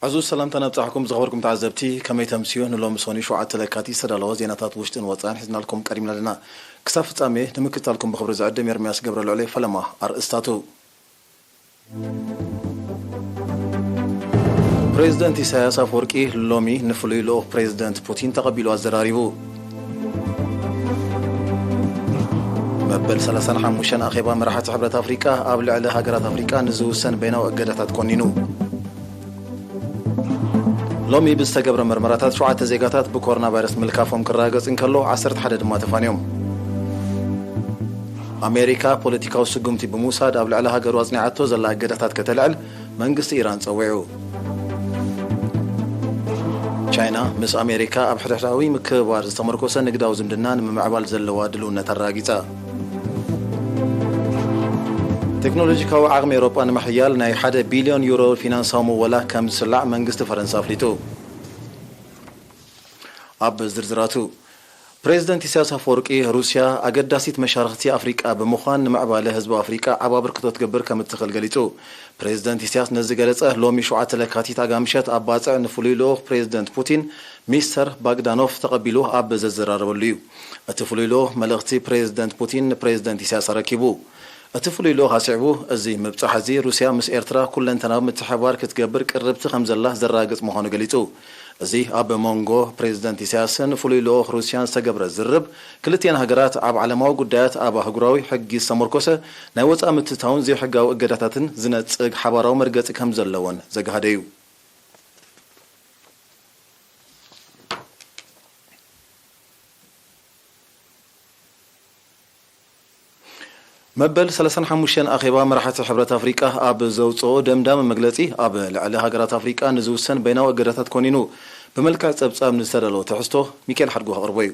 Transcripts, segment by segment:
ዕዙዝ ሰላምታ ነብጻሕኩም ዝኸበርኩም ተዓዘብቲ፣ ከመይ ተምስዩ? ንሎሚ ሰኑይ ሸውዓተ ለካቲት ዝተዳለወ ዜናታት ውሽጥን ወጻእን ሒዝናልኩም ቀሪብና ኣለና። ክሳብ ፍጻሜ ንምክትታልኩም ብኽብሪ ዝዕድም ኤርምያስ ገብረ ልዑለይ። ፈለማ ኣርእስታቱ። ፕሬዝደንት ኢሳያስ ኣፈወርቂ ሎሚ ንፍሉይ ልኡኽ ፕሬዝደንት ፑቲን ተቐቢሉ ኣዘራሪቡ። መበል ሰላሳን ሓሙሽተን ኣኼባ መራሕቲ ሕብረት ኣፍሪቃ ኣብ ልዕሊ ሃገራት ኣፍሪቃ ንዝውሰን በይናዊ እገዳታት ኮኒኑ። ሎሚ ብዝተገብረ መርመራታት ሸውዓተ ዜጋታት ብኮሮና ቫይረስ ምልካፎም ክረጋገጽ እንከሎ፣ ዓሰርተ ሓደ ድማ ተፋንዮም። ኣሜሪካ ፖለቲካዊ ስጉምቲ ብምውሳድ ኣብ ልዕሊ ሃገሩ ኣጽኒዓቶ ዘላ እገዳታት ከተልዕል መንግስቲ ኢራን ጸዊዑ። ቻይና ምስ ኣሜሪካ ኣብ ሕድሕዳዊ ምክብባር ዝተመርኮሰ ንግዳዊ ዝምድና ንምምዕባል ዘለዋ ድልውነት ኣረጋጊጻ። ቴክኖሎጂካዊ ዓቕሚ ኤውሮጳ ንምሕያል ናይ ሓደ ቢልዮን ዩሮ ፊናንሳዊ ምወላ ከም ዝስላዕ መንግስቲ ፈረንሳ ኣፍሊጡ። ኣብ ዝርዝራቱ፣ ፕሬዝደንት ኢሳያስ ኣፈወርቂ፣ ሩስያ ኣገዳሲት መሻርኽቲ ኣፍሪቃ ብምዃን ንምዕባለ ህዝቢ ኣፍሪቃ ዓቢ ኣበርክቶ ትገብር ከም እትኽእል ገሊጹ። ፕሬዝደንት ኢሳያስ ነዚ ገለጸ ሎሚ ሸውዓተ ለካቲት ኣጋ ምሸት ኣብ ባጽዕ ንፍሉይ ልኡኽ ፕሬዝደንት ፑቲን ሚስተር ባግዳኖፍ ተቐቢሉ ኣብ ዘዘራረበሉ እዩ። እቲ ፍሉይ ልኡኽ መልእኽቲ ፕሬዝደንት ፑቲን ንፕሬዝደንት ኢሳያስ ኣረኪቡ። እቲ ፍሉይ ልኡኽ ኣስዒቡ፣ እዚ ምብጻሕ እዚ ሩስያ ምስ ኤርትራ ኩለንተናዊ ምትሕብባር ክትገብር ቅርብቲ ከም ዘላ ዘረጋግጽ ምዃኑ ገሊጹ። እዚ ኣብ መንጎ ፕሬዝደንት ኢሳያስን ፍሉይ ልኡኽ ሩስያን ዝተገብረ ዝርርብ፣ ክልቲኤን ሃገራት ኣብ ዓለማዊ ጉዳያት ኣብ ኣህጉራዊ ሕጊ ዝተመርኮሰ ናይ ወጻኢ ምትእትታውን ዘይሕጋዊ እገዳታትን ዝነጽግ ሓባራዊ መርገጺ ከም ዘለወን ዘግሃደ እዩ። መበል ሰላሳን ሓሙሽተን ኣኼባ መራሕቲ ሕብረት ኣፍሪቃ ኣብ ዘውጽኦ ደምዳሚ መግለጺ፣ ኣብ ልዕሊ ሃገራት ኣፍሪቃ ንዝውሰን በይናዊ እገዳታት ኮኒኑ ብመልክዕ ጸብጻብ ንዝተዳለወ ትሕዝቶ ሚካኤል ሓድጉ ከቕርቦ እዩ።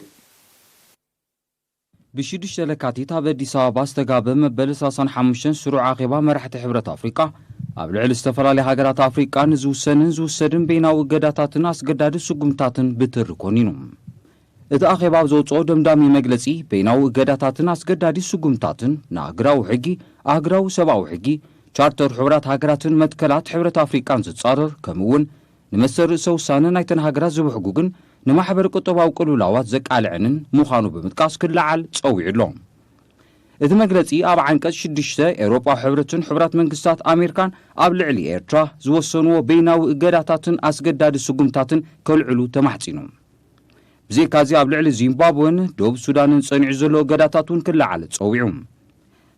ብሽዱሽተ ለካቲት ኣብ ኣዲስ ኣበባ ዝተጋበ መበል ሰላሳን ሓሙሽተን ስሩዕ ኣኼባ መራሕቲ ሕብረት ኣፍሪቃ፣ ኣብ ልዕሊ ዝተፈላለያ ሃገራት ኣፍሪቃ ንዝውሰንን ዝውሰድን በይናዊ እገዳታትን ኣስገዳዲ ስጉምታትን ብትሪ ኮኒኑ። እቲ ኣኼባ ኣብ ዘውጽኦ ደምዳሚ መግለጺ፣ በይናዊ እገዳታትን ኣስገዳዲ ስጉምታትን ንኣህጉራዊ ሕጊ፣ ኣህጉራዊ ሰብኣዊ ሕጊ፣ ቻርተር ሕቡራት ሃገራትን መትከላት ሕብረት ኣፍሪቃን ዝጻረር፣ ከምኡ እውን ንመሰል ርእሰ ውሳነ ናይተን ሃገራት ዝብሕጉግን ንማሕበረ ቁጠባዊ ቅልውላዋት ዘቃልዐንን ምዃኑ ብምጥቃስ ክለዓል ጸዊዑ ኣሎ። እቲ መግለጺ ኣብ ዓንቀጽ ሽዱሽተ ኤውሮጳዊ ሕብረትን ሕቡራት መንግስታት ኣሜሪካን ኣብ ልዕሊ ኤርትራ ዝወሰንዎ በይናዊ እገዳታትን ኣስገዳዲ ስጉምታትን ከልዕሉ ተማሕጺኑ። ብዘይካዚ ኣብ ልዕሊ ዚምባብወን ደቡብ ሱዳንን ጸኒዑ ዘሎ እገዳታት እውን ክለዓል ጸዊዑ።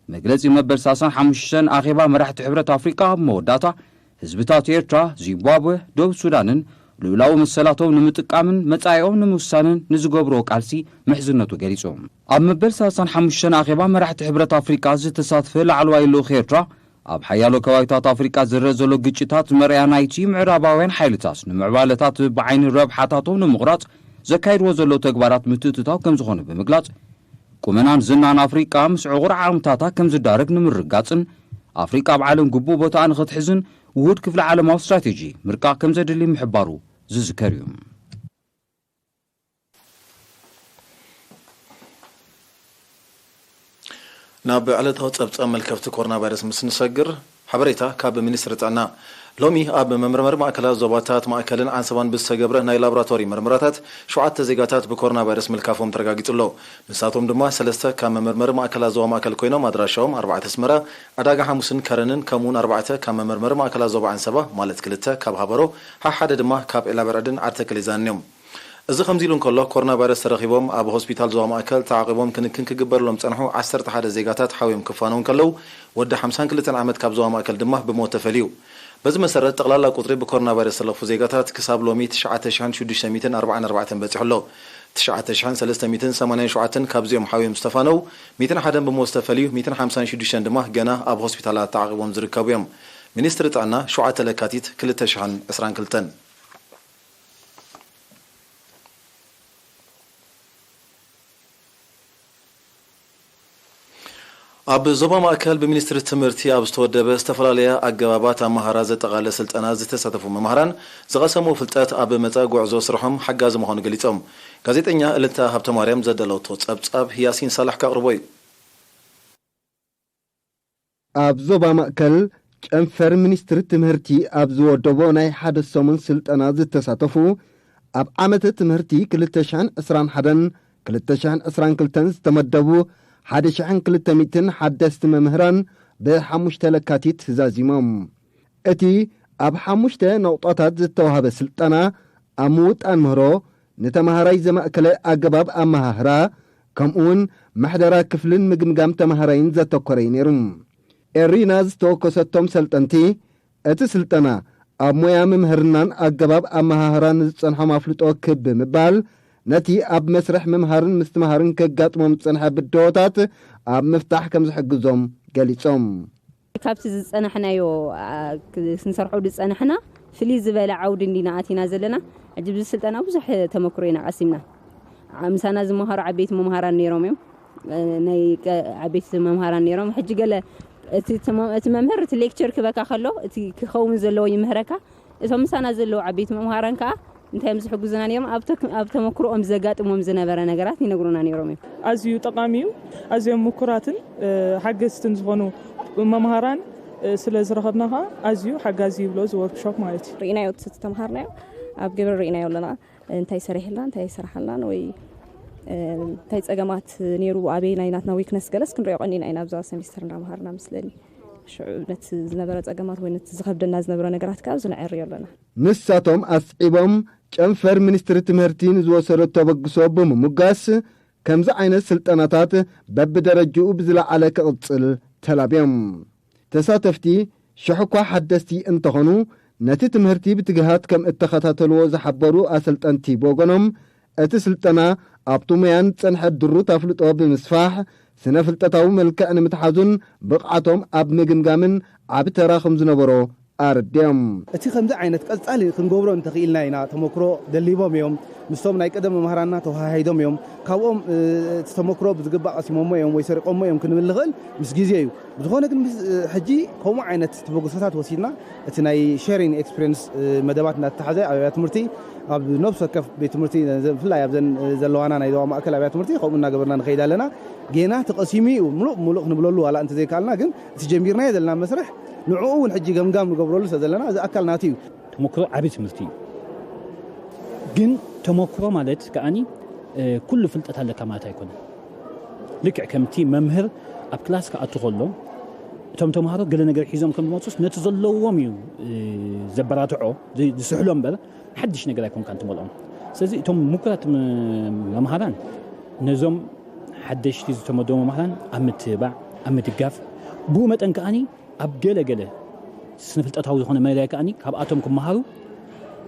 መግለጺ መበል ሰላሳን ሓሙሽተን ኣኼባ መራሕቲ ሕብረት ኣፍሪቃ ኣብ መወዳእታ ህዝብታት ኤርትራ፣ ዚምባብወ፣ ደቡብ ሱዳንን ልኡላዊ መሰላቶም ንምጥቃምን መጻኢኦም ንምውሳንን ንዝገብርዎ ቃልሲ ምሕዝነቱ ገሊጹ። ኣብ መበል ሰላሳን ሓሙሽተን ኣኼባ መራሕቲ ሕብረት ኣፍሪቃ ዝተሳትፈ ላዕለዋይ ልኡኽ ኤርትራ፣ ኣብ ሓያሎ ከባቢታት ኣፍሪቃ ዝረአ ዘሎ ግጭታት መርኣያ ናይቲ ምዕራባውያን ሓይልታት ንምዕባለታት ብዓይኒ ረብሓታቶም ንምቑራጽ ዘካይድዎ ዘለዉ ተግባራት ምትእትታው ከምዝኾነ ብምግላጽ፣ ቁመናን ዝናን ኣፍሪቃ ምስ ዕቑር ዓቕምታታ ከምዝዳረግ ንምርግጋጽን ኣፍሪቃ ኣብ ዓለም ግቡእ ቦታኣ ንኽትሕዝን ውሁድ ክፍለ ዓለማዊ ስትራቴጂ ምርቃቕ ከምዘድሊ ምሕባሩ ዝዝከር እዩ። ናብ ዕለታዊ ጸብጻብ መልከፍቲ ኮሮና ቫይረስ ምስ ንሰግር፣ ሓበሬታ ካብ ሚኒስትሪ ጥዕና። ሎሚ ኣብ መመርመሪ ማእከላት ዞባታት ማእከልን ዓንሰባን ብዝተገብረ ናይ ላቦራቶሪ መርመራታት፣ ሸውዓተ ዜጋታት ብኮሮና ቫይረስ ምልካፎም ተረጋጊጹ ኣሎ። ንሳቶም ድማ ሰለስተ ካብ መመርመሪ ማእከላት ዞባ ማእከል ኮይኖም፣ ኣድራሻኦም ኣርባዕተ ኣስመራ፣ ዕዳጋ ሓሙስን ከረንን፣ ከምኡውን ኣርባዕተ ካብ መመርመሪ ማእከላት ዞባ ዓንሰባ፣ ማለት ክልተ ካብ ሃበሮ፣ ሓሓደ ድማ ካብ ዒላበርዕድን ዓድተከሌዛንን እዮም። እዚ ከምዚ ኢሉ እንከሎ፣ ኮሮና ቫይረስ ተረኺቦም ኣብ ሆስፒታል ዞባ ማእከል ተዓቒቦም ክንክን ክግበረሎም ዝጸንሑ ዓሰርተ ሓደ ዜጋታት ሓውዮም ክፋነዉ እንከለዉ፣ ወዲ ሓምሳን ክልተን ዓመት ካብ ዞባ ማእከል ድማ ብሞት ተፈልዩ። በዚ መሰረት፣ ጠቕላላ ቁጽሪ ብኮሮና ቫይረስ ዝተለኽፉ ዜጋታት ክሳብ ሎሚ ትሽዓተ ሽሕን ሽዱሽተ ሚእትን ኣርባዓን ኣርባዕተን በጺሑ ኣሎ። ትሽዓተ ሽሕን ሰለስተ ሚእትን ሰማንያን ሸውዓተን ካብዚኦም ሓውዮም ዝተፋነዉ፣ ሚእትን ሓደን ብሞት ዝተፈልዩ፣ ሚእትን ሓምሳን ሽዱሽተን ድማ ገና ኣብ ሆስፒታላት ተዓቒቦም ዝርከቡ እዮም። ሚኒስትሪ ጥዕና፣ ሸውዓተ ለካቲት ክልተ ሽሕን ዕስራን ክልተን። ኣብ ዞባ ማእከል ብሚኒስትሪ ትምህርቲ ኣብ ዝተወደበ ዝተፈላለያ ኣገባባት ኣመሃራ ዘጠቓለለ ስልጠና ዝተሳተፉ መማህራን ዝቐሰምዎ ፍልጠት ኣብ መጻኢ ጉዕዞ ስርሖም ሓጋዚ ምዃኑ ገሊጾም። ጋዜጠኛ እልልታ ሃብተማርያም ዘዳለወቶ ጸብጻብ ያሲን ሳላሕ ከቕርቦ እዩ። ኣብ ዞባ ማእከል ጨንፈር ሚኒስትሪ ትምህርቲ ኣብ ዝወደቦ ናይ ሓደ ሰሙን ስልጠና ዝተሳተፉ፣ ኣብ ዓመተ ትምህርቲ ክልተ ሽሕን ዕስራን ሓደን ክልተ ሽሕን ዕስራን ክልተን ዝተመደቡ ሓደ ሽሕን ክልተ ሚእትን ሓደስቲ መምህራን ብሓሙሽተ ለካቲት ዛዚሞም። እቲ ኣብ ሓሙሽተ ነቑጣታት ዝተዋህበ ስልጠና፣ ኣብ ምውጣን ምህሮ፣ ንተማሃራይ ዘማእከለ ኣገባብ ኣመሃህራ፣ ከምኡውን ምሕደራ ክፍልን ምግምጋም ተማሃራይን ዘተኮረ እዩ ነይሩ። ኤሪና ዝተወከሰቶም ሰልጠንቲ፣ እቲ ስልጠና ኣብ ሞያ ምምህርናን ኣገባብ ኣመሃህራን ዝጸንሖም ኣፍልጦ ክብ ብምባል፣ ነቲ ኣብ መስርሕ ምምሃርን ምስትምሃርን ከጋጥሞም ዝጸንሐ ብድሆታት ኣብ ምፍታሕ ከም ዝሕግዞም ገሊጾም። ካብቲ ዝጸናሕናዮ፣ ኣ፣ ክ-፣ ክንሰርሖ ዝጸናሕና ፍልይ ዝበለ ዓውዲ እንዲና ኣቲና ዘለና። ሕጂ ብዚ ስልጠና ብዙሕ ተመክሮ ኢና ቀሲምና። ዓ-፣ ምሳና ዝመሃሩ ዓበይቲ መምሃራን ነይሮም እዮም። እ፣ ናይ ቀ-፣ ዓበይቲ መምሃራን ነይሮም። ሕጂ ገለ እቲ ተመ-፣ እቲ መምህር እቲ ሌክቸር ክበካ ከሎ እቲ ክኸውን ዘለዎ ይምህረካ። እቶም ምሳና ዘለዉ ዓበይቲ መምሃራን ከኣ እንታይ እዮም ዝሕግዙና ነይሮም? ኣብ ተክ-፣ ኣብ ተመክሮኦም ዘጋጥሞም ዝነበረ ነገራት ይነግሩና ነይሮም እዮም። ኣዝዩ ጠቓሚ እዩ። ኣዝዮም ምኩራትን፣ እ፣ ሓገዝትን ዝኾኑ መምሃራን፣ እ፣ ስለ ዝረኸብና ከኣ ኣዝዩ ሓጋዚ ይብሎ እዚ ወርክሾፕ ማለት እዩ። ርኢናዮ፣ እቲ ተምሃርናዮ ኣብ ግብሪ ርኢናዮ ኣለና። እንታይ ሰሪሕላ፣ እንታይ ኣይሰራሓላን ወይ፣ እ፣ እንታይ ጸገማት ነይሩ፣ ኣበይ ናይ ናትና ዊክነስ ገለስ ክንሪኦ ቀኒና ኢና ኣብዛ ሰሚስተር እንዳምሃርና መስለኒ። ሽዑ ነቲ ዝነበረ ጸገማት ወይ ነቲ ዝኸብደና ዝነበረ ነገራት ከኣ ኣብዚ ንዕርዮ ኣለና። ንሳቶም ኣስዒቦም፣ ጨንፈር ሚኒስትሪ ትምህርቲ ንዝወሰዶ ተበግሶ ብምምጋስ፣ ከምዚ ዓይነት ስልጠናታት በብደረጅኡ ብዝለዓለ ክቕጽል ተላብዮም። ተሳተፍቲ ሽሕ እኳ ሓደስቲ እንተኾኑ፣ ነቲ ትምህርቲ ብትግሃት ከም እተኸታተልዎ ዝሓበሩ ኣሰልጠንቲ ብወገኖም፣ እቲ ስልጠና ኣብቲ ሞያን ዝጸንሐ ድሩት ኣፍልጦ ብምስፋሕ፣ ስነ ፍልጠታዊ መልክዕ ንምትሓዙን ብቕዓቶም ኣብ ምግምጋምን ዓቢ ተራ ከም ዝነበሮ ኣረዲኦም። እቲ ከምዚ ዓይነት ቀጻሊ ክንገብሮ እንተኽኢልና ኢና። ተመክሮ ደሊቦም እዮም። ምስቶም ናይ ቀደም መምህራንና ተወሃሂዶም እዮም። ካብኦም፣ እ፣ እቲ ተመክሮ ብዝግባእ ቀሲሞሞ እዮም ወይ ሰሪቖሞ እዮም ክንብል ንኽእል ምስ ግዜ እዩ። ብዝኾነ ግን ምስ፣ እ፣ ሕጂ ከምኡ ዓይነት ተበግሶታት ወሲድና እቲ ናይ ሼሪንግ ኤክስፒሪየንስ፣ እ፣ መደባት እናተታሕዘ ኣብ ኣብያተ ትምህርቲ ኣብ ነፍሲ ወከፍ ቤት ትምህርቲ ብፍላይ ኣብዘን፣ እ፣ ዘለዋና ናይ ዞባ ማእከል ኣብያተ ትምህርቲ ከምኡ እናገበርና ንኸይድ ኣለና። ጌና ተቐሲሙ እዩ። ምሉእ ብምሉእ ክንብለሉ ዋላ እንተዘይከኣልና ግን እቲ ጀሚርናዮ ዘለና መስርሕ ንዕኡ እውን ሕጂ ገምጋም ንገብረሉ ስለ ዘለና፣ እዚ ኣካል ናቱ እዩ። ተመክሮ ዓቢ ትምህርቲ እዩ። ግን ተመክሮ ማለት ከኣኒ፣ እ፣ ኩሉ ፍልጠት ኣለካ ማለት ኣይኮነን። ልክዕ ከምቲ መምህር ኣብ ክላስ ክኣቱ ከሎ፣ እቶም ተምሃሮ ገለ ነገር ሒዞም ከም ዝመጹስ ነቲ ዘለዎም እዩ፣ እ፣ ዘበራትዖ፣ ዝ-፣ ዝስሕሎ እምበር፣ ሓድሽ ነገር ኣይኮንካን ትመልኦም። ስለዚ እቶም ምኩራት ም-፣ መምሃራን ነዞም ሓደሽቲ ዝተመደቡ መምሃራን ኣብ ምትብባዕ፣ ኣብ ምድጋፍ፣ ብኡ መጠን ከኣኒ ኣብ ገለ ገለ ስነ ፍልጠታዊ ዝኾነ መዳይ ከኣኒ ካብኣቶም ክመሃሩ፣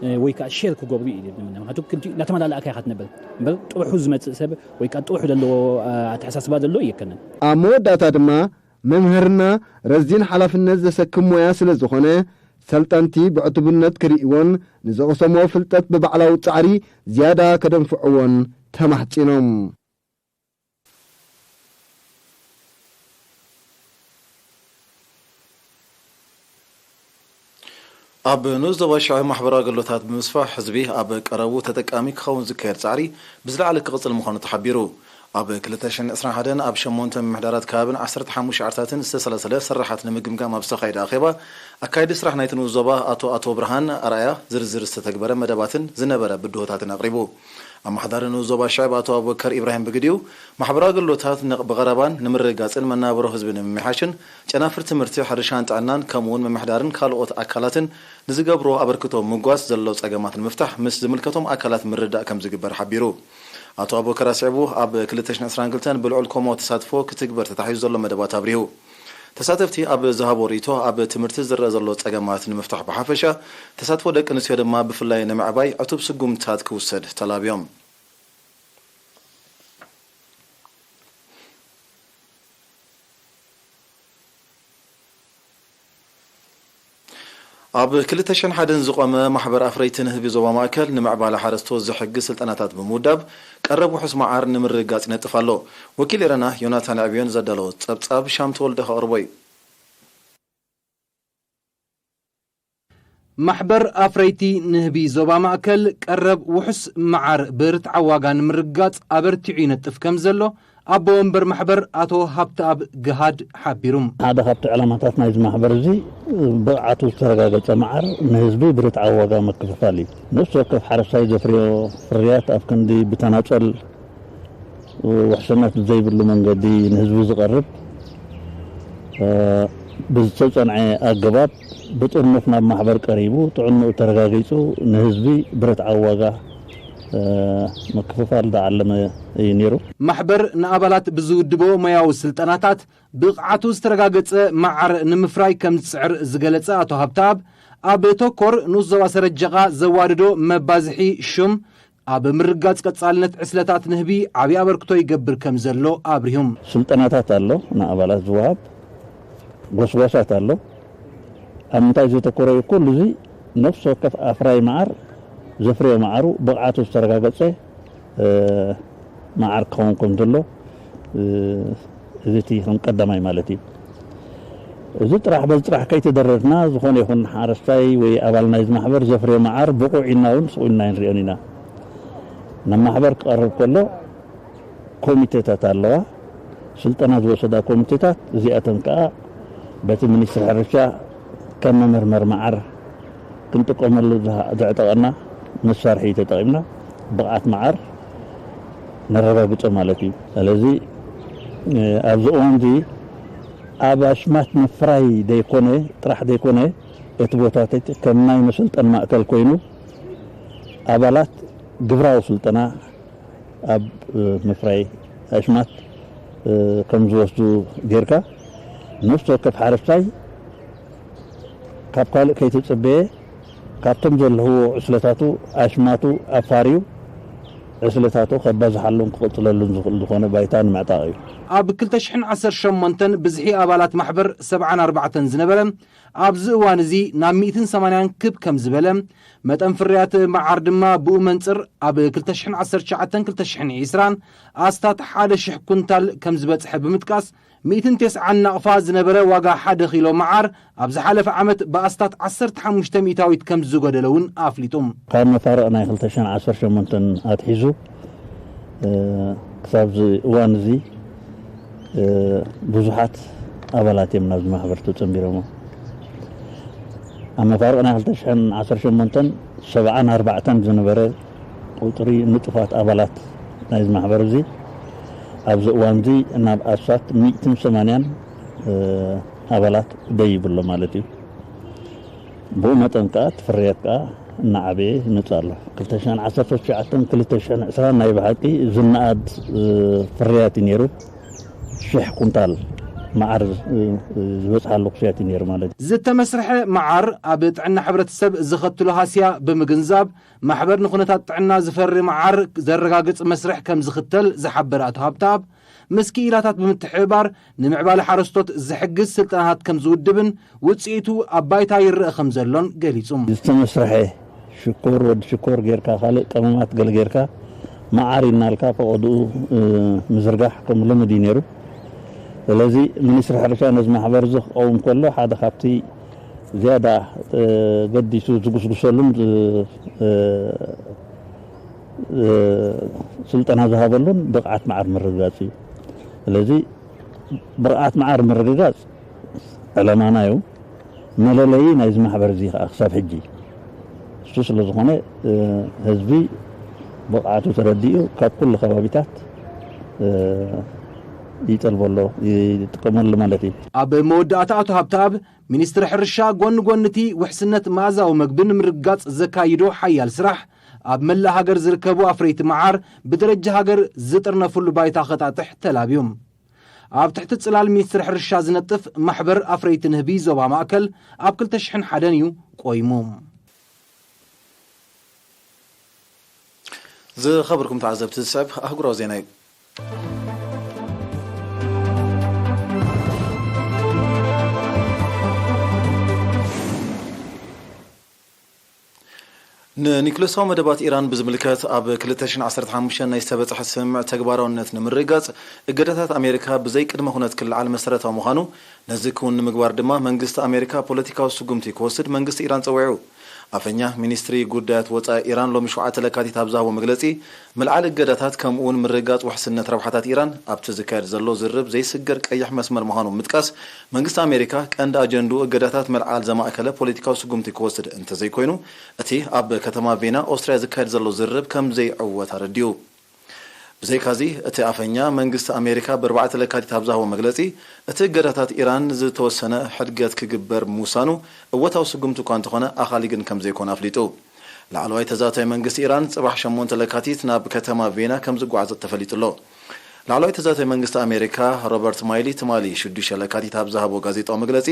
እ፣ ወይ ከኣ ሼር ክገብሩ እዩ ዝብል። ምኽንያቱ ክልቲኡ እናተመላላእካ ኢኻ ትነብር። እምበር ጥርሑ ዝመጽእ ሰብ ወይ ከኣ ጥርሑ ዘለዎ፣ እ፣ ኣተሓሳስባ ዘሎ የከነን። ኣብ መወዳእታ ድማ መምህርና ረዚን ሓላፍነት ዘሰክም ሞያ ስለ ዝኾነ፣ ሰልጠንቲ ብዕቱብነት ክርእይዎን ንዝቐሰምዎ ፍልጠት ብባዕላዊ ጻዕሪ ዝያዳ ከደንፍዕዎን ተማሕጺኖም። ኣብ ንኡስ ዞባ ሽዑ ማሕበራዊ ኣገልግሎታት ብምስፋሕ ህዝቢ ኣብ ቀረቡ ተጠቃሚ ክኸውን ዝካየድ ጻዕሪ ብዝለዓለ ክቕጽል ምዃኑ ተሓቢሩ። ኣብ ክልተ ሽሕን ዕስራን ሓደን ኣብ ሸሞንተ ምምሕዳራት ከባብን ዓሰርተ ሓሙሽተ ዓድታትን ዝተሰላሰለ ስራሓት ንምግምጋም ኣብ ዝተኻየደ ኣኼባ፣ ኣካያዲ ስራሕ ናይቲ ንኡስ ዞባ ኣቶ ኣቶ ብርሃን ኣርኣያ ዝርዝር ዝተተግበረ መደባትን ዝነበረ ብድሆታትን ኣቕሪቡ። ኣመሓዳሪ ንኡስ ዞባ ሽዕብ ኣቶ ኣቡበከር ኢብራሂም ብግዲኡ፣ ማሕበራዊ ኣገልግሎታት ንቕ-፣ ብቐረባን ንምርግጋጽን መናብሮ ህዝቢ ንምምሕያሽን፣ ጨናፍር ትምህርቲ፣ ሕርሻን ጥዕናን፣ ከምኡውን ምምሕዳርን ካልኦት ኣካላትን ንዝገብርዎ ኣበርክቶ ምጓስ ዘሎ ጸገማት ንምፍታሕ ምስ ዝምልከቶም ኣካላት ምርድዳእ ከም ዝግበር ሓቢሩ። ኣቶ ኣቡበከር ኣስዒቡ፣ ኣብ ክልተ ሽሕን ዕስራን ክልተን ብልዑል ኮሞ ተሳትፎ ክትግበር ተታሒዙ ዘሎ መደባት ኣብሪሁ። ተሳተፍቲ ኣብ ዝሃቦ ርእይቶ፣ ኣብ ትምህርቲ ዝረኣ ዘሎ ጸገማት ንምፍታሕ ብሓፈሻ፣ ተሳትፎ ደቂ ኣንስትዮ ድማ ብፍላይ ንምዕባይ ዕቱብ ስጉምትታት ክውሰድ ተላብዮም። ኣብ ክልተ ሽሕን ሓደን ዝቖመ ማሕበር ኣፍረይቲ ንህቢ ዞባ ማእከል ንምዕባለ ሓረስቶት ዝሕግዝ ስልጠናታት ብምውዳብ ቀረብ ውሑስ መዓር ንምርግጋጽ ይነጥፍ ኣሎ። ወኪል ኤረና ዮናታን ዕብዮን ዘዳለዎ ጸብጻብ ሻም ተወልደ ከቕርቦ እዩ። ማሕበር ኣፍረይቲ ንህቢ ዞባ ማእከል ቀረብ ውሑስ መዓር ብርትዓዊ ዋጋ ንምርግጋጽ ኣበርቲዑ ይነጥፍ ከም ዘሎ ኣቦ ወንበር ማሕበር ኣቶ ሃብተኣብ ግሃድ ሓቢሩ። ሓደ ካብቲ ዕላማታት ናይዚ ማሕበር እዚ ብቕዓቱ ዝተረጋገጸ መዓር ንህዝቢ ብርትዓዊ ዋጋ ምክፍፋል እዩ። ነፍሲ ወከፍ ሓረስታይ ዘፍርዮ ፍርያት ኣብ ክንዲ ብተናጸል ውሕስነት ብዘይብሉ መንገዲ ንህዝቢ ዝቐርብ፣ እ፣ ብዝተጸንዐ ኣገባብ ብጥርኑፍ ናብ ማሕበር ቀሪቡ ጥዕንኡ ተረጋጊጹ ንህዝቢ ብርትዓዊ ዋጋ፣ እ፣ ምክፍፋል ዝዓለመ እዩ ነይሩ። ማሕበር ንኣባላት ብዝውድቦ ሞያዊ ስልጠናታት ብቕዓቱ ዝተረጋገጸ መዓር ንምፍራይ ከም ዝጽዕር ዝገለጸ ኣቶ ሃብተኣብ፣ ኣብ ተኮር ንኡስ ዞባ ሰረጀቓ ዘዋድዶ መባዝሒ ሹም ኣብ ምርጋጽ ቀጻልነት ዕስለታት ንህቢ ዓቢ ኣበርክቶ ይገብር ከም ዘሎ ኣብሪሁም። ስልጠናታት ኣሎ፣ ንኣባላት ዝወሃብ ጎስጓሳት ኣሎ። ኣብ ምንታይ ዘተኮረ እዩ? ኩሉ እዚ ነፍሲ ወከፍ ኣፍራይ መዓር ዘፍርዮ መዓሩ ብቕዓቱ ዝተረጋገጸ፣ እ፣ መዓር ክኸውን ከም ዘሎ፣ እ፣ እዚ እቲ ከም ቀዳማይ ማለት እዩ። እዚ ጥራሕ በዚ ጥራሕ ከይተደረድና፣ ዝኾነ ይኹን ሓረስታይ ወይ ኣባል ናይዚ ማሕበር ዘፍርዮ መዓር ብቑዕ ኢልና እውን ስቕ ኢልና ኣይንሪኦን ኢና። ናብ ማሕበር ክቐርብ ከሎ ኮሚቴታት ኣለዋ። ስልጠና ዝወሰዳ ኮሚቴታት እዚኣተን ከኣ በቲ ሚኒስትሪ ሕርሻ ከም መመርመሪ መዓር ክንጥቀመሉ ዝሃ-፣ ዘዕጠቐና መሳርሒ ተጠቒምና ብቕዓት መዓር ነረጋግጾ ማለት እዩ። ስለዚ፣ እ፣ ኣብዚ እዋን እዚ ኣብ ኣሽማት ምፍራይ ዘይኮነ፣ ጥራሕ ዘይኮነ፣ እቲ ቦታታት ከም ናይ መሰልጠኒ ማእከል ኮይኑ ኣባላት ግብራዊ ስልጠና ኣብ፣ እ፣ ምፍራይ ኣሽማት፣ እ፣ ከም ዝወስዱ ጌርካ፣ ነፍሲ ወከፍ ሓረስታይ ካብ ካልእ ከይተጸበየ፣ ካብቶም ዘለውዎ ዕስለታቱ ኣሽማቱ ኣፋርዩ ዕስለታቱ ከባዝሓሉን ክቕጽለሉን ዝኽእል ዝኾነ ባይታ ንምዕጣቕ እዩ። ኣብ ክልተ ሽሕን ዓሰርተ ሸሞንተን ብዝሒ ኣባላት ማሕበር ሰብዓን ኣርባዕተን ዝነበረ፣ ኣብዚ እዋን እዚ ናብ ሚእትን ሰማንያን ክብ ከም ዝበለ፣ መጠን ፍርያት መዓር ድማ ብኡ መንጽር ኣብ ክልተ ሽሕን ዓሰርተ ትሽዓተን ክልተ ሽሕን ዕስራን ኣስታት ሓደ ሽሕ ኩንታል ከም ዝበጽሐ ብምጥቃስ፣ ሚእትን ተስዓን ናቕፋ ዝነበረ ዋጋ ሓደ ኪሎ መዓር ኣብ ዝሓለፈ ዓመት ብኣስታት ዓሰርተ ሓሙሽተ ሚእታዊት ከም ዝጎደለ እውን ኣፍሊጡ። ካብ መፋርቕ ናይ ክልተ ሽሕን ዓሰርተ ሸሞንተን ኣትሒዙ፣ እ፣ ክሳብ እዚ እዋን እዚ፣ እ፣ ብዙሓት ኣባላት እዮም ናብዚ ማሕበር ተጸንቢሮሞ። ኣብ መፋርቕ ናይ ክልተ ሽሕን ዓሰርተ ሸሞንተን ሰብዓን ኣርባዕተን ዝነበረ ቁጽሪ ንጡፋት ኣባላት ናይዚ ማሕበር እዚ ኣብዚ እዋን እዚ ናብ ኣስታት ሚእትን ሰማንያን፣ እ፣ ኣባላት ደይቡ ኣሎ ማለት እዩ። ብኡ መጠን ከኣ እቲ ፍርያት ከኣ እናዓበየ ይመጽእ ኣሎ። ክልተ ሽሕን ዓሰርተ ትሽዓተን ክልተ ሽሕን ዕስራን ናይ ብሓቂ ዝነኣድ፣ እ፣ ፍርያት እዩ ነይሩ። ሽሕ ኩንታል መዓር፣ እ፣ እ፣ ዝበጽሓሉ ኩስያት እዩ ነይሩ ማለት እዩ። ዝተመስርሐ መዓር ኣብ ጥዕና ሕብረተሰብ ዘኸትሎ ሃስያ ብምግንዛብ፣ ማሕበር ንኹነታት ጥዕና ዝፈሪ መዓር ዘረጋግጽ መስርሕ ከም ዝኽተል ዝሓበረ ኣቶ ሃብተኣብ፣ ምስ ክኢላታት ብምትሕብባር ንምዕባለ ሓረስቶት ዝሕግዝ ስልጠናታት ከም ዝውድብን ውጽኢቱ ኣብ ባይታ ይረአ ከም ዘሎን ገሊጹ። ዝተመስርሐ ሽኮር፣ ወዲ ሽኮር ጌርካ፣ ካልእ ቀመማት ገለ ጌርካ፣ መዓር ኢናልካ ፈቐድኡ፣ እ፣ ምዝርጋሕ ከም ልሙድ እዩ ነይሩ። ስለዚ ሚኒስትሪ ሕርሻ ነዚ ማሕበር እዚ ክቐውም ከሎ ሓደ ካብቲ ዝያዳ፣ እ፣ ገዲሱ ዝጉስጉሰሉን ዝ-፣ እ፣ እ፣ ስልጠና ዝሃበሉን ብቕዓት መዓር ምርግጋጽ እዩ። ስለዚ ብቕዓት መዓር ምርግጋጽ ዕላማና እዩ። መለለዪ ናይዚ ማሕበር እዚ ከኣ ክሳብ ሕጂ እሱ ስለ ዝኾነ፣ እ፣ ህዝቢ ብቕዓቱ ተረዲኡ ካብ ኩሉ ከባቢታት፣ እ፣ ይጠልቦ ኣሎ፣ ይጥቀመሉ ማለት እዩ። ኣብ መወዳእታ ኣቶ ሃብተኣብ፣ ሚኒስትሪ ሕርሻ ጎኒ ጎኒ እቲ ውሕስነት መኣዛዊ መግቢ ንምርግጋጽ ዘካይዶ ሓያል ስራሕ፣ ኣብ መላእ ሃገር ዝርከቡ ኣፍረይቲ መዓር ብደረጃ ሃገር ዝጥርነፍሉ ባይታ ከጣጥሕ ተላብዩ። ኣብ ትሕቲ ጽላል ሚኒስትሪ ሕርሻ ዝነጥፍ ማሕበር ኣፍረይቲ ንህቢ ዞባ ማእከል ኣብ ክልተ ሽሕን ሓደን እዩ ቆይሙ። ዝኸበርኩም ተዓዘብቲ፣ ዝስዕብ ኣህጉራዊ ዜና እዩ። ንኒክለሳዊ መደባት ኢራን ብዝምልከት ኣብ ክልተ ሽሕን ዓሰርተ ሓሙሽተን ናይ ዝተበጽሐ ስምምዕ ተግባራውነት ንምርግጋጽ እገዳታት ኣሜሪካ ብዘይ ቅድመ ኩነት ክለዓል መሰረታዊ ምዃኑ፣ ነዚ ክውን ንምግባር ድማ መንግስቲ ኣሜሪካ ፖለቲካዊ ስጉምቲ ክወስድ መንግስቲ ኢራን ጸዊዑ። ኣፈኛ ሚኒስትሪ ጉዳያት ወጻኢ ኢራን ሎሚ ሸውዓተ ለካቲት ኣብ ዝሃቦ መግለጺ፣ ምልዓል እገዳታት ከምኡውን ምርግጋጽ ውሕስነት ረብሓታት ኢራን ኣብቲ ዝካየድ ዘሎ ዝርብ ዘይስገር ቀይሕ መስመር ምዃኑ ብምጥቃስ፣ መንግስቲ ኣሜሪካ ቀንዲ ኣጀንድኡ እገዳታት ምልዓል ዘማእከለ ፖለቲካዊ ስጉምቲ ክወስድ እንተዘይኮይኑ፣ እቲ ኣብ ከተማ ቬና ኦስትርያ ዝካየድ ዘሎ ዝርብ ከም ዘይዕወት ኣረዲኡ። ብዘይካዚ፣ እቲ ኣፈኛ መንግስቲ ኣሜሪካ ብኣርባዕተ ለካቲት ኣብ ዝሃቦ መግለጺ፣ እቲ እገዳታት ኢራን ዝተወሰነ ሕድገት ክግበር ምውሳኑ እወታዊ ስጉምቲ እኳ እንተኾነ፣ ኣኻሊ ግን ከም ዘይኮነ ኣፍሊጡ። ላዕለዋይ ተዛታዊ መንግስቲ ኢራን ጽባሕ ሸሞንተ ለካቲት ናብ ከተማ ቬና ከም ዝጓዓዝ ተፈሊጡ ኣሎ። ላዕለዋይ ተዛታዊ መንግስቲ ኣሜሪካ ሮበርት ማይሊ ትማሊ ሽዱሽተ ለካቲት ኣብ ዝሃቦ ጋዜጣዊ መግለጺ፣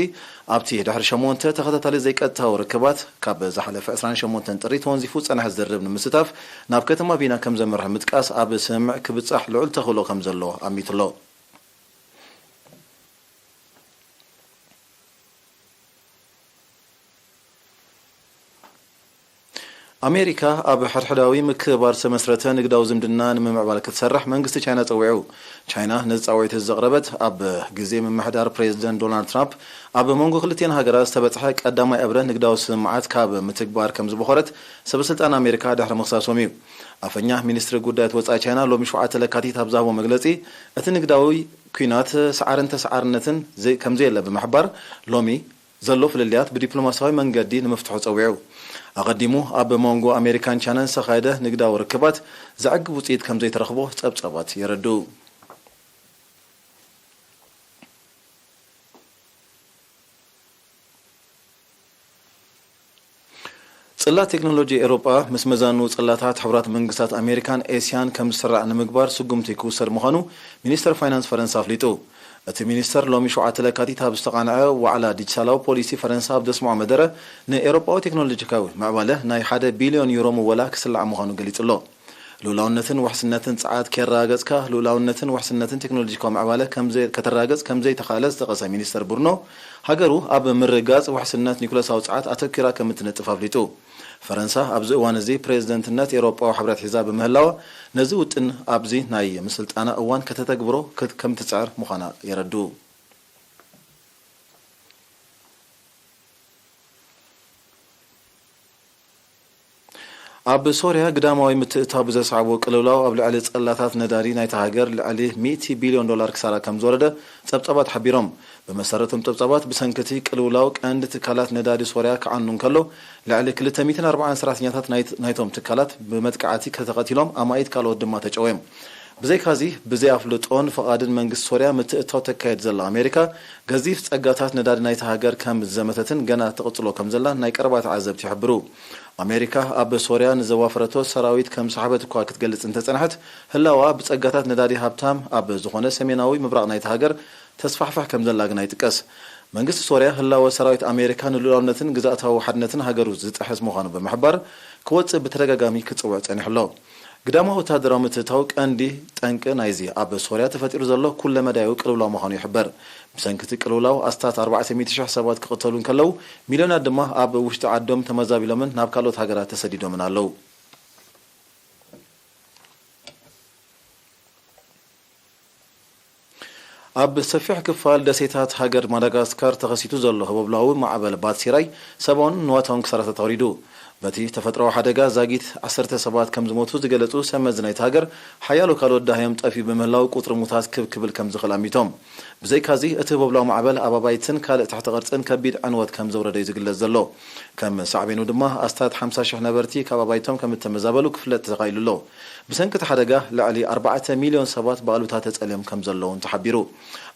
ኣብቲ ድሕሪ ሸሞንተ ተኸታታሊ ዘይቀጥታዊ ርክባት፣ ካብ ዝሓለፈ ዕስራን ሸሞንተን ጥሪ ተወንዚፉ ዝጸንሐ ዝርብ ንምስታፍ ናብ ከተማ ቪና ከም ዘምርሕ ምጥቃስ ኣብ ስምምዕ ክብጻሕ ልዑል ተኽእሎ ከም ዘሎ ኣሚቱ ኣሎ። ኣሜሪካ ኣብ ሕድሕዳዊ ምክብባር ዝተመስረተ ንግዳዊ ዝምድና ንምምዕባል ክትሰርሕ መንግስቲ ቻይና ጸዊዑ። ቻይና ነዚ ጻውዒት እዚ ዘቕረበት ኣብ ግዜ ምምሕዳር ፕሬዚደንት ዶናልድ ትራምፕ ኣብ መንጎ ክልቲኤን ሃገራት ዝተበጽሐ ቀዳማይ እብረ ንግዳዊ ስምምዓት ካብ ምትግባር ከም ዝበኾረት ሰበስልጣን ኣሜሪካ ድሕሪ ምኽሳሶም እዩ። ኣፈኛ ሚኒስትሪ ጉዳያት ወጻኢ ቻይና ሎሚ ሸውዓተ ለካቲት ኣብ ዝሃቦ መግለጺ፣ እቲ ንግዳዊ ኲናት ሰዓርን ተሰዓርነትን ዘይ-፣ ከም ዘየለ ብምሕባር፣ ሎሚ ዘሎ ፍልልያት ብዲፕሎማስያዊ መንገዲ ንምፍትሑ ጸዊዑ። ኣቐዲሙ ኣብ መንጎ ኣሜሪካን ቻይናን ዝተኻየደ ንግዳዊ ርክባት ዘዕግብ ውጽኢት ከም ዘይተረኽቦ ጸብጻባት የረድኡ። ጽላት ቴክኖሎጂ ኤውሮጳ ምስ መዛኑ ጽላታት ሕቡራት መንግስታት ኣሜሪካን ኤስያን ከም ዝስራዕ ንምግባር ስጉምቲ ክውሰድ ምዃኑ ሚኒስተር ፋይናንስ ፈረንሳ ኣፍሊጡ። እቲ ሚኒስተር ሎሚ ሸውዓተ ለካቲት ኣብ ዝተቓንዐ ዋዕላ ዲጂታላዊ ፖሊሲ ፈረንሳ ኣብ ዘስምዖ መደረ፣ ንኤውሮጳዊ ቴክኖሎጂካዊ ምዕባለ ናይ ሓደ ቢልዮን ዩሮ ምወላ ክስላዕ ምዃኑ ገሊጹ ኣሎ። ልኡላውነትን ውሕስነትን ጸዓት ከየረጋገጽካ፣ ልኡላውነትን ውሕስነትን ቴክኖሎጂካዊ ምዕባለ ከም ዘይ-፣ ከተረጋግጽ ከም ዘይተኻእለ ዝጠቐሰ ሚኒስተር ብሩኖ፣ ሃገሩ ኣብ ምርግጋጽ ውሕስነት ኒኩለሳዊ ጸዓት ኣተኲራ ከም እትነጥፍ ኣፍሊጡ። ፈረንሳ ኣብዚ እዋን እዚ ፕሬዝደንትነት ኤውሮጳዊ ሕብረት ሒዛ ብምህላዋ፣ ነዚ ውጥን ኣብዚ ናይ ምስልጣና እዋን ከተተግብሮ ክት-፣ ከም ትጽዕር ምዃና የረድኡ። ኣብ ሶርያ ግዳማዊ ምትእትታው ብዘስዓቦ ቅልውላው ኣብ ልዕሊ ጸላታት ነዳዲ ናይታ ሃገር ልዕሊ ሚእቲ ቢልዮን ዶላር ክሳራ ከም ዝወረደ ጸብጻባት ሓቢሮም። ብመሰረቶም ጸብጻባት፣ ብሰንኪ እቲ ቅልውላው ቀንዲ ትካላት ነዳዲ ሶርያ ክዓኑ እንከሎ፣ ልዕሊ ክልተ ሚእትን ኣርባዓን ሰራሕተኛታት ናይት-፣ ናይቶም ትካላት ብመጥቃዕቲ ከተቐቲሎም፣ ኣማኢት ካልኦት ድማ ተጨወዮም። ብዘይካዚ፣ ብዘይ ኣፍልጦን ፍቓድን መንግስቲ ሶርያ ምትእትታው ተካየድ ዘላ ኣሜሪካ፣ ገዚፍ ጸጋታት ነዳዲ ናይታ ሃገር ከም ዝዘመተትን ገና ትቕጽሎ ከም ዘላን ናይ ቀረባ ተዓዘብቲ ይሕብሩ። ኣሜሪካ ኣብ ሶርያ ንዘዋፈረቶ ሰራዊት ከም ሰሓበት እኳ ክትገልጽ እንተጸንሐት፣ ህላዋ ብጸጋታት ነዳዲ ሃብታም ኣብ ዝኾነ ሰሜናዊ ምብራቕ ናይታ ሃገር ተስፋሕፍሕ ከም ዘላ ግና ይጥቀስ። መንግስቲ ሶርያ ህላወ ሰራዊት ኣሜሪካ ንልኡላውነትን ግዝኣታዊ ሓድነትን ሃገሩ ዝጥሕስ ምዃኑ ብምሕባር፣ ክወጽእ ብተደጋጋሚ ክጽውዕ ጸኒሑ ኣሎ። ግዳማዊ ወተሃደራዊ ምትእትታው ቀንዲ ጠንቂ ናይዚ ኣብ ሶርያ ተፈጢሩ ዘሎ ኩለመዳያዊ ቅልውላው ምዃኑ ይሕበር። ብሰንኪ እቲ ቅልውላው ኣስታት ኣርባዕተ ሚእቲ ሽሕ ሰባት ክቕተሉ እንከለዉ፣ ሚልዮናት ድማ ኣብ ውሽጢ ዓዶም ተመዛቢሎምን ናብ ካልኦት ሃገራት ተሰዲዶምን ኣለዉ። ኣብ ሰፊሕ ክፋል ደሴታት ሃገር ማዳጋስካር ተኸሲቱ ዘሎ ህቦብላዊ ማዕበል ባትሲራይ ሰብኣውን ንዋታውን ክሳራታት ኣውሪዱ። በቲ ተፈጥሮኣዊ ሓደጋ ዛጊት ዓሰርተ ሰባት ከም ዝሞቱ ዝገለጹ ሰብ መዚ ናይቲ ሃገር፣ ሓያሎ ካልኦት ደሃዮም ጠፍዩ ብምህላው ቁጽሪ ሙታት ክብ ክብል ከም ዝኽእል ኣሚቶም። ብዘይካዚ፣ እቲ ህቦብላዊ ማዕበል ኣብ ኣባይትን ካልእ ትሕቲ ቅርጽን ከቢድ ዕንወት ከም ዘውረደ እዩ ዝግለጽ ዘሎ። ከም ሳዕቤኑ ድማ፣ ኣስታት ሓምሳ ሽሕ ነበርቲ ካብ ኣባይቶም ከም እተመዛበሉ ክፍለጥ ተኻኢሉ ኣሎ። ብሰንኪ እቲ ሓደጋ፣ ልዕሊ ኣርባዕተ ሚልዮን ሰባት ብኣሉታ ተጸልዮም ከም ዘለዉን ተሓቢሩ።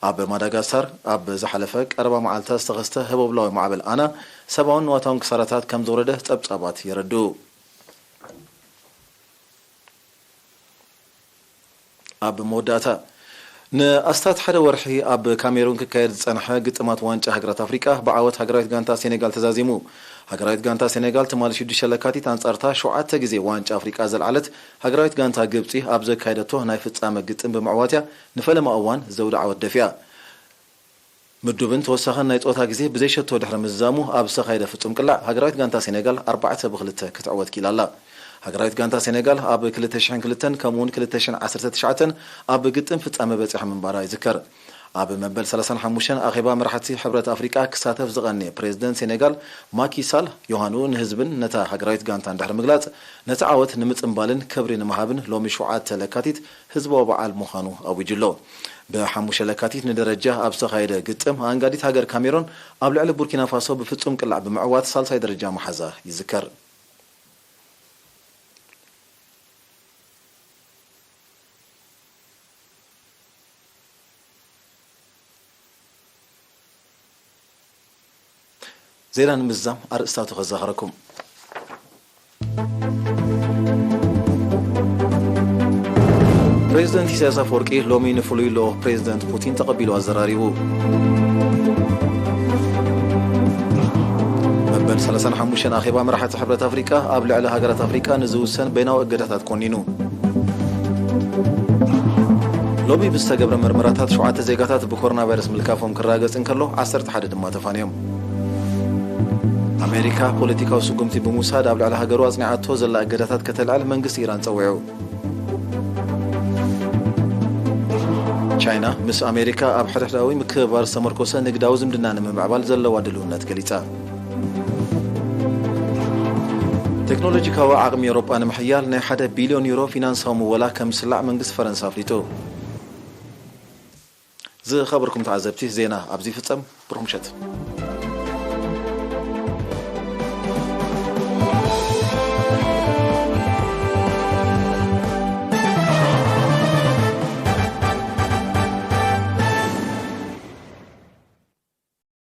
ኣብ ማዳጋስካር ኣብ ዝሓለፈ ቀረባ መዓልታት ዝተኸስተ ህቦብላዊ ማዕበል ኣና፣ ሰብኣውን ንዋታውን ክሳራታት ከም ዘውረደ ጸብጻባት የረድኡ። ኣብ መወዳእታ፣ ንኣስታት ሓደ ወርሒ ኣብ ካሜሩን ክካየድ ዝጸንሐ ግጥማት ዋንጫ ሃገራት ኣፍሪቃ ብዓወት ሃገራዊት ጋንታ ሴኔጋል ተዛዚሙ። ሃገራዊት ጋንታ ሴኔጋል ትማሊ ሽዱሽተ ለካቲት ኣንጻርታ ሸውዓተ ግዜ ዋንጫ ኣፍሪቃ ዘልዓለት ሃገራዊት ጋንታ ግብጺ ኣብ ዘካየደቶ ናይ ፍጻመ ግጥም ብምዕዋትያ ንፈለማ እዋን ዘውዲ ዓወት ደፊኣ። ምዱብን ተወሳኸን ናይ ጸወታ ግዜ ብዘይሸቶ ድሕሪ ምዝዛሙ ኣብ ዝተኻየደ ፍጹም ቅላዕ ሃገራዊት ጋንታ ሴኔጋል ኣርባዕተ ብክልተ ክትዕወት ክኢላ ኣላ። ሃገራዊት ጋንታ ሴኔጋል ኣብ ክልተ ሽሕን ክልተን ከምኡውን ክልተ ሽሕን ዓሰርተ ትሽዓተን ኣብ ግጥም ፍጻመ በጺሓ ምንባራ ይዝከር። ኣብ መበል ሰላሳን ሓሙሽተን ኣኼባ መራሕቲ ሕብረት ኣፍሪቃ ክሳተፍ ዝቐንየ ፕሬዝደንት ሴኔጋል ማኪ ሳል ዮሃንኡ ንህዝብን ነታ ሃገራዊት ጋንታን ድሕሪ ምግላጽ፣ ነቲ ዓወት ንምጽንባልን ክብሪ ንምሃብን ሎሚ ሸውዓተ ለካቲት ህዝባዊ በዓል ምዃኑ ኣዊጁ ኣሎ። ብሓሙሽተ ለካቲት ንደረጃ ኣብ ዝተኻየደ ግጥም፣ ኣንጋዲት ሃገር ካሜሮን ኣብ ልዕሊ ቡርኪና ፋሶ ብፍጹም ቅላዕ ብምዕዋት ሳልሳይ ደረጃ ምሓዛ ይዝከር። ዜና ንምዝዛም ኣርእስታቱ ከዘኻኽረኩም። ፕሬዝደንት ኢሳያስ ኣፈወርቂ ሎሚ ንፍሉይ ልኡኽ ፕሬዝደንት ፑቲን ተቐቢሉ ኣዘራሪቡ። መበል ሰላሳን ሓሙሽተን ኣኼባ መራሕቲ ሕብረት ኣፍሪቃ ኣብ ልዕሊ ሃገራት ኣፍሪቃ ንዝውሰን በይናዊ እገዳታት ኮኒኑ። ሎሚ ብዝተገብረ መርመራታት ሸውዓተ ዜጋታት ብኮሮና ቫይረስ ምልካፎም ክረጋገጽ እንከሎ፣ ዓሰርተ ሓደ ድማ ተፋንዮም። ኣሜሪካ ፖለቲካዊ ስጉምቲ ብምውሳድ ኣብ ልዕሊ ሃገሩ ኣጽኒዓቶ ዘላ እገዳታት ከተልዕል መንግስቲ ኢራን ጸዊዑ። ቻይና ምስ ኣሜሪካ ኣብ ሕድሕዳዊ ምክብባር ዝተመርኮሰ ንግዳዊ ዝምድና ንምምዕባል ዘለዋ ድልውነት ገሊጻ። ቴክኖሎጂካዊ ዓቕሚ ኤውሮጳ ንምሕያል ናይ ሓደ ቢልዮን ዩሮ ፊናንሳዊ ምወላ ከም ዝስላዕ መንግስቲ ፈረንሳ ኣፍሊጡ። ዝኸበርኩም ተዓዘብቲ፣ ዜና ኣብዚ ይፍጸም። ብሩኽ ምሸት።